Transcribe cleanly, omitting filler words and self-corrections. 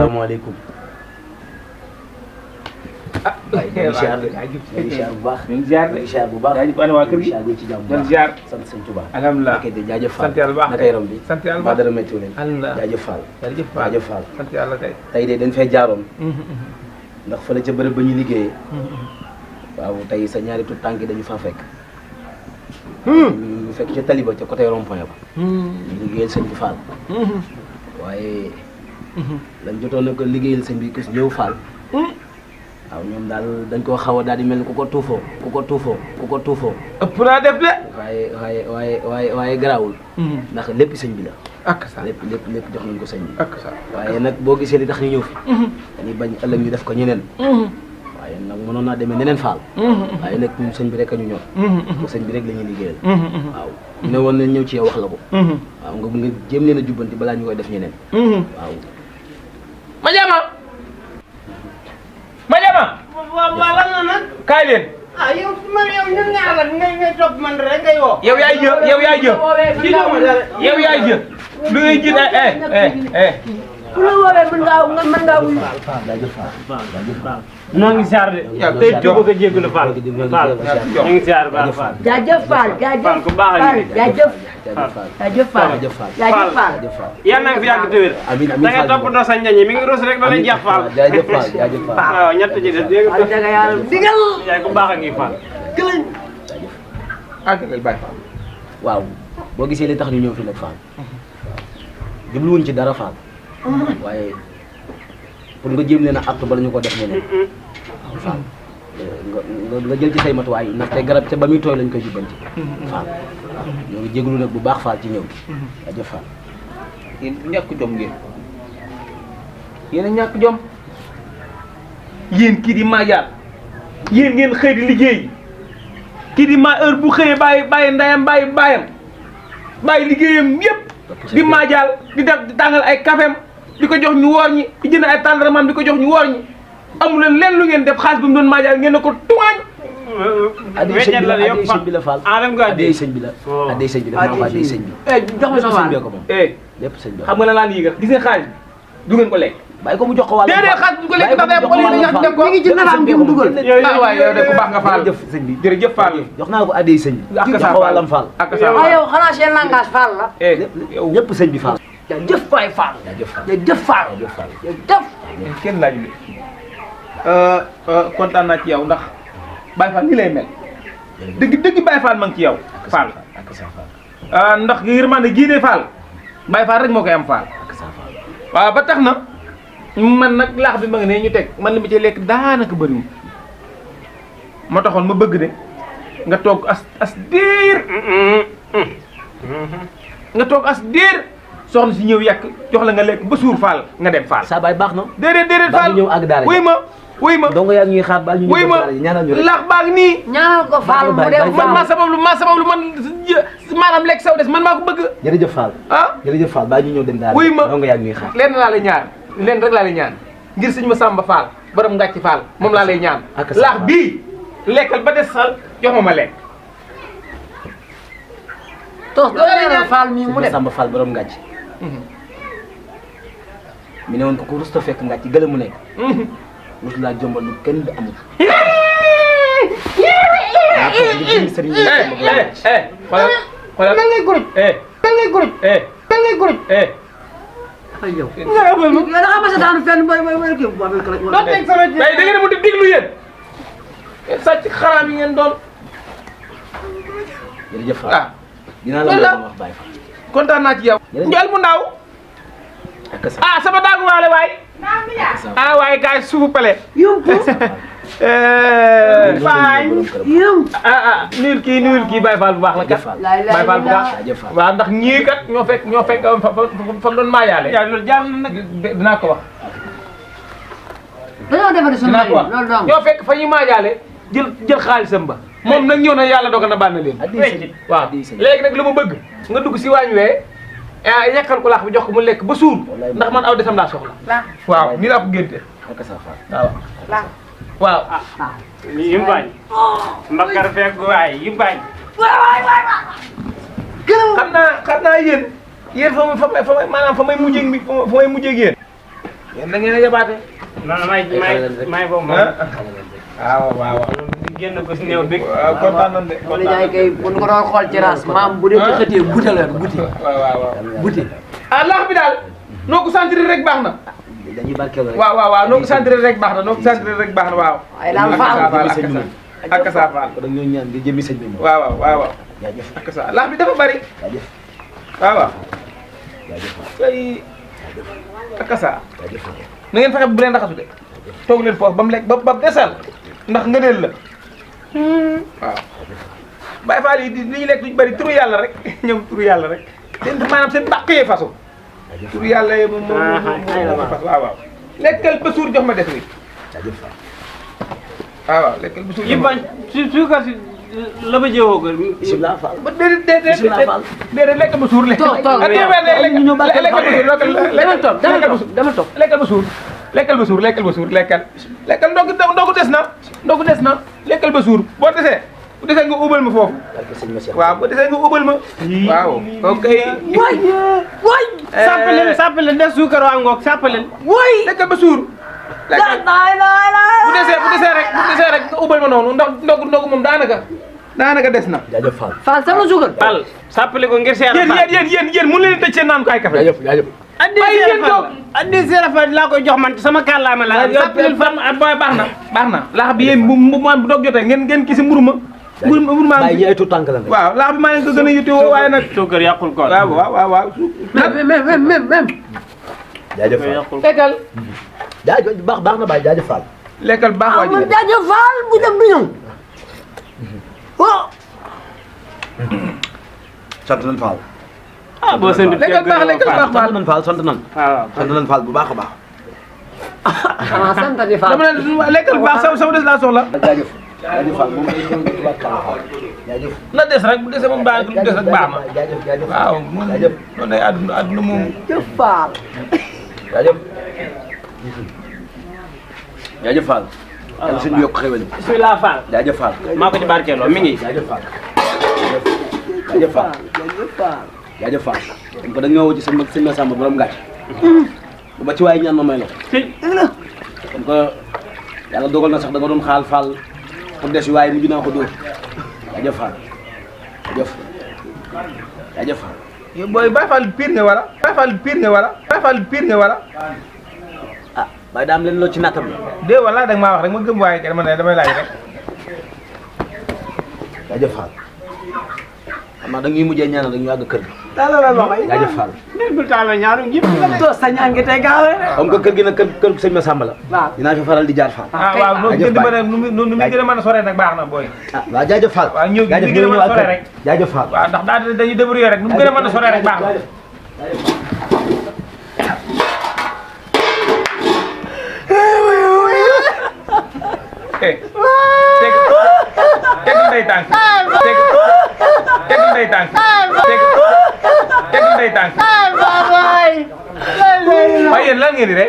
salaamaaleykum. ah waaye ziar bu baax. ziar bu baax. jaajëf ana waa kër gi ci jàmm bu baax. ziar sant sëñ Touba. alhamdulilah ok jaajëf Fall. sant yàlla baax naka yaram bi. sant yàlla baax baax dara méttiwu leen. alhamdulilah jaajëf Fall. jaajëf Fall sant yàlla kay. tey de dañ fay jaaroon. ndax fële ca bërëb ba ñu liggéeyee. waaw tey sa ñaari tut tànk dañu faa fekk. ñu fekk ca taliba ca côté rond-point ba. ñu liggéeyal sëñ bi Fall. waaye lañ jotoon na ko liggéeyal sëñ bi kës ñëw Fall. waaw ñoom daal dañ koo xaw a daal di mel ni ku ko tuufoo. ëpp naa def de. waaye garaawul. ndax lépp sëñ bi la. ak sa lépp jox nañ ko sëñ bi. ak sa waaye nag boo gisee li tax ñu ñëw fi. dañuy bañ ëllëg ñu def ko ñeneen. waaye nag mënoon naa demee neneen Fall. waaye nag ñun sëñ bi rek a ñu ñor. ko sëñ bi rek la ñuy liggéeyal. waaw ñu ne woon nañ ñëw ci yow wax la ko. waaw nga jéem leen a jubbanti balaa ñu koy def ñeneen. waaw. Madiama. waaw lan la nag. kaay leen. ah yow ñun ñaar la ngay topp man rek ngay woo. yow yaay jë. yow yaay jë. lu ngay jë ku la woowee mën ngaa wuyu. noo ngi siyaar de. yow tey jóg ko jégalu Fall. Fall ñu ngi siyaar baax Fall. jaajëf Fall Fall ku baax a ngi jaajëf Fall. yal na nga fi yàgg te wér. amiin da ngay toppatoo sa njañ mi ngi rus rek da lay jeex Fall. jaajëf Fall. waaw ñett ji des dégg nga. jaga yàlla digal. yaay ku baax a ngi Fall. àggaleel Baye Fall. waaw boo gisee li tax ñu ñëw fi nag Fall jubluwuñ ci dara Fall waaye pour nga jéem leen a àtt bala ñu ko def ñeneen waaw Fall nga jël ci say matuwaay ndaxte garab ca ba muy tooy lañ koy jubbanti Fall waaw ñoo ngi jégalu nag bu baax Fall ci ñëw gi jaajëf Fall. yéen ñàkk jom ngeen yéen a ñàkk jom yéen kii di maajaar yéen ngeen xëy di liggéey kii di ma heure bu xëyee bàyyi ndeyam bàyyi baayam bàyyi liggéeyam yëpp di maajaal di def di tàngal ay kafem di ko jox ñu woor ñi di jënd ay tàndaramam di ko jox ñu woor ñi amu leen lenn lu ngeen def xaalis bi mu doon maajaal ngeen ne ko tuwaañ. adey sëñ bi la Fall adey sëñ bi la adey sëñ bi la maa adey sëñ bi. jox ma sa sëñ bi waay ko moom lépp sëñ bi xam nga la laan yéegal gis nga xaalis bi du ngeen ko lekk. bàyyi ko mu jox ko wàllu déedéet xaalis bu ko lekk ndax day ko lekk ñax def ko. mi ngi ci naram gi mu dugal. ah waay yow de ku baax nga Fall jërëjëf sëñ bi jërëjëf Fall. jox naa ko adey sëñ bi ak jox sa ko wàllam Fall ak sa waaw yow xanaa seen langage Fall la. yow ñëpp sëñ bi Fall jaajëf Faye Fall. jaajëf Fall jaajëf Fall. jaajëf Fall jaajëf. kenn laaju de kontaan naa ci yow ndax Baye Fall nii lay mel dëgg Baye Fall ma ngi ci yow Fall ak sa Fall ndax yërmande giine Fall Baye Fall rek moo koy am Fall ak sa Fall waaw ba tax na man nag laax bi ma ngi ne ñu teg man li ma ci lekk daanaka bëriwul moo taxoon ma bëgg de nga toog as diir nga toog as diir soxna si ñëw yàq jox la nga lekk ba suur Fall nga dem Fall. sa baay baax na déedéet baa Fall ñu ñëw ak daara wuy ma donc yaa ngi ñuy xaar baal ñu ñëw daara ñaanal ñu rek laax baag nii ñaanal ko Fall mu dem man maa sabablu man maanaam lekk saw des man maa ko bëgg jërëjëf Fall jërëjëf Fall baal ñu ñëw dem daara wuy ma donc yaa ngi ñuy xaar lenn laa lay ñaan lenn rek laa lay ñaan ngir sëñ ma Samba Fall borom ngàcci Fall moom laa lay ñaan laax bii lekkal ba des sal jox ma lekk tos doo ñaanal Fall mi mu dem Samba Fall borom ngàcc mi ne woon ko ku rusta fekk ngàcc gële mu nekk rus laa jombal lu kenn du amul xoolal nan ngay guruj nan ngay guruj nan ngay guruj ay yow da nga ma sa daanu fenn boy kii doo teg sama da ngeen mu di diglu yéen sàcc xaraam yi ngeen doon jërëjëf Fall dinaa la wax Baye Fall kontaan naa ci yow njël mu ndaw sama daagu waale waay waay kaay suufu pale yum ko faañ yum nuyul kii Baye Fall bu baax la kat Baye Fall bu baax waaw ndax ñii kat ñoo fekk fa doon maayaale yaa loolu jaar na nag dinaa ko wax dañoo defal sama dinaa ko wax ñoo fekk fa ñuy maayaale jël xaalisam ba moom nag ñëw na yàlla dogal na bànn leen waaw léegi nag lu ma bëgg nga dugg si waañ wee yekkal ko laax bi jox ko mu lekk ba suur ndax man aw desam laa soxla waaw nii laa ko génte waaw yimbañ mbakar fekk waay yimbañ xam naa yéen maanaam fa may mujjee ak yéen yéen da ngeen a yabaate. non may boobu moom. waaw. génn ko si néew bi. waaw kontaan nañ de. kon jaay kay bu ñu ko doon xool ci raas maam bu dee ci xëtee gute la gute. waaw. gute. laax bi daal noo ko sentir rek baax na. dañuy barkeeloo rek. waaw noo ko sentir rek baax na waaw. ay daal faal ak sa faal. kon nag ñoo ñaan ngir jëmmi sëñ bi moom. waaw. jaajëf ak sa laax bi dafa bari. jaajëf waaw. jaajëf ay ak sa. jaajëf na ngeen fexe bu leen raxasu de. toog leen foofu ba mu lekk ba desal ndax ngëneel la. waaw. Baye Fall yi li ñu lekk duñu bari turu yàlla rek ñoom turu yàlla rek. maanaam seen bàq yee façon. turu yàlla yi moom fas waaw. lekkal ba suur jox ma def wi. jaajëf waaw lekkal ba suur. yi bañ suukar si la ba jëwoo ko. bisimilah Fall. ba déedéet lekk ba suur lekk. toog lekkal ba suur lekkal ndogu des na lekkal ba suur boo desee bu desee nga ubal ma foofu. waaw bu desee nga ubal ma. waaw ok. waay. sàppalen des suukar waa ngoog sàppalen. lekkal ba suur. bu desee rek nga ubal ma noonu ndax ndogu moom daanaka des na. jaajëf Fall. Fall sama suukar. Fall sàppale ko ngir seera Fall. yéen mun leen tëj seen naan ko ay café. jaajëf. addi seera Fall laa koy jox man sama kàllaama la. sàppalil Fall baax na laax bi yéen bu doog jotee ngeen kisi mburu ma. mburu ma bàyyi ñi ay tuut tànk la nag. waaw laax bi maa leen ko gën a yittewoo waaye nag. suukar yàqul ko. waaw. même. jaajëf Fall. lekkal. jaajëf baax na bàyyi jaajëf Fall. lekkal baax waa ji. jaajëf Fall bu dem du ñëw. sant nañ Fall. boo sant lekkal baax sant nañ Fall sant nañ. waaw sant nañ Fall bu baax a baax. xanaa sant di Fall. dama ne lekkal baax sama des laa soxla. jaajëf Fall moom ay ñoom ñu tubaab kàlla Fall. jaajëf. na des rek bu desee moom baax lu des rek baax na. jaajëf waaw moom noonu day àdduna moom. jëf Fall. jaajëf Fall. yàlla suñu yokk xéwal. bismillah Fall. jaajëf Fall. maa ko ci barkeeloo mi ngi. jaajëf Fall. jaajëf Fall. jaajëf Fall. kon ko da nga ñëw ci sëñ Massamba borom ngàcc. bu ma ci waay ñaan ma may la ko. kon ko yàlla dogal na sax da nga doon xaal Fall pour des waaye mujj naa ko dóor. jaajëf Fall. jaajëf Fall. yow booy Baye Fall pire nga wala. Baye Fall pire nga wala. ah waaye daa am leen loo ci nattam la. dee wala da nga maa wax rek ma gëm waaye dama ne damay laaj rek. jaajëf Fall. xam naa da ñuy mujjee ñaanal rek ñu àgg kër gi. jaajëf Fall. to sa ñaan ngi tey gaawe. comme que kër gi nag kër sëñ Massamba la. waaw dinaa fi faral di jaar Fall. waaw noonu mi gën a mën a sore nag baax na booy. waaw jaajëf Fall. waaw ñëw gi mi gën a mën a sore rek. jaajëf Fall. waaw ndax dañuy débrouiller rek nu mu gën a mën a sore rek baax na. teg ndey tànk teg ndey tànk waaye yéen lan ngeen di de.